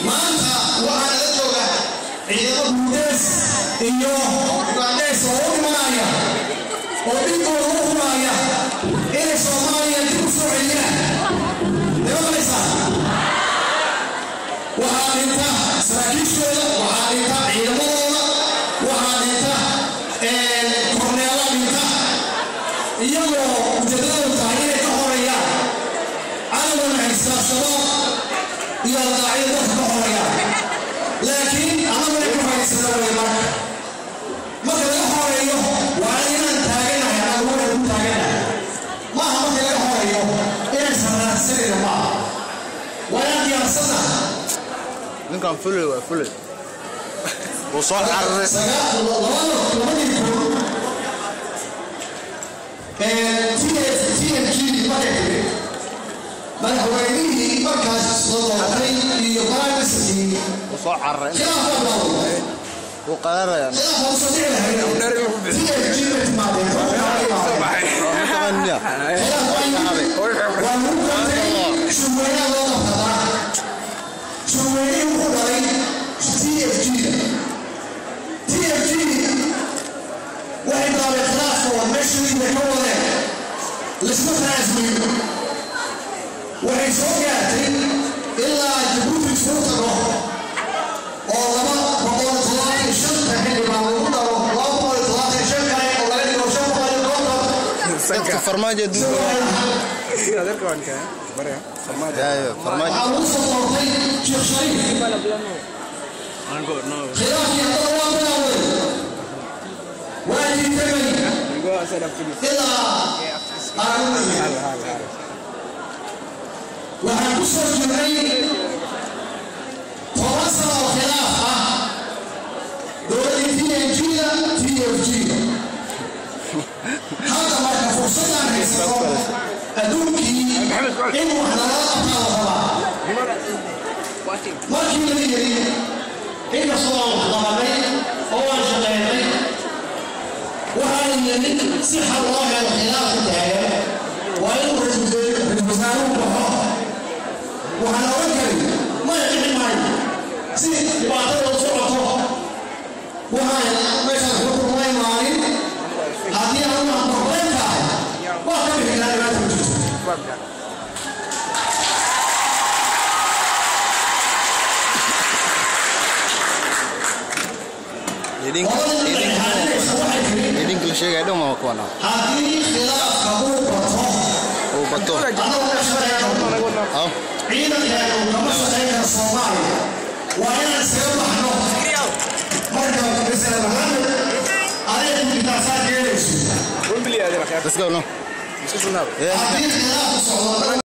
Maanta waxaa nala jooga ciidamo Buudees iyo Ugandees oo u dhimanaya oo dhiigooda u huraya inay Soomaaliya dib u soo celiyaan. Nimanaysaa waxaa dhinta saraakiishooda, waxaa dhinta ciidamadooda, waxaa dhinta korneelo dhinta, iyagoo ujeedadoodu tahay inay ka horeeyaan cadowgan haysta Shabaab iyo Alqaacida, dadka ka horeeyaan. Laakiin annagu inay ku faa'iidaysana wey. Marka laga horeeyo waa inaan taaganahay, annagu inaan ku taaganahay maaha. Marka laga horeeyo inaysan raadsanayna maaha, waa inaan diyaarsannahay. Ninkan fulay waa fulay, wuu soo cararay. 2000 TFG markay timid, madaxweynihii markaas la doortay iyo prime ministerkii Wuu soo cararay. khilaaf baa bilowday. Wuu qararayaa. Khilaaf waa usoo dhici lahayd. TFG bay timaadeen, Mataqaaniya. khilaaf waa yimid, waa lagu kala tegay. Shurweynaha loo qabsadaa, shurweynihii wuxuu dhalay TFG-da. TFG waxay bilaabeen khilaafkooda, meeshii bay ka wadeen, laisma tanaasulin. Waxay soo gaartay ilaa Jabuuti isugu tago oo 275-ta xildhibaan lagu daro 275 kale oo laga dhigo 550. Dadka Farmaajo adduunka. Yaayo Farmaajo. Waxaa lagu soo doortay Sheekh Shariif. Khilaafkii haddana waa bilaawday, waa jiitamay ilaa aan u nimid. Waxaan ku soo jirnay 10 sano oo khilaaf ah, dowladdii TNG-da, TFG-da. Hadda marka fursadaan haysato adduunkii in wax nalala qabtaa la rabaa. Markii la yidhi, inkastoo aan wax qabanay oo aan shaqeynay, waxaa la yidhi si xal loo helo khilaafka taagan waa inuu ra-iisul wasaaruhu baxo. Waxaan oran karin maya, dhici maayo si dhibaatada u socoto. Waxaan meeshaan waxba kuma imaanin. Haddii anigu aan problem tahay, waa ka bixi karaa, dhibaata ku jirto. Idinka Qolada idinka dhexaadinaysa waxay tiri idinka la sheegaya dhan waa kuwana. Haddii khilaafka uu bato, Uu bato, annagu ma shaqeyn karno, aw ciidankeenu kama shaqeyn karo Soomaaliya, waa inaan isaga baxno. Marka President Maxamed, adiga ku jirtaa saad yeelayso. Let's go, no. Yeah. Haddii khilaafku socdo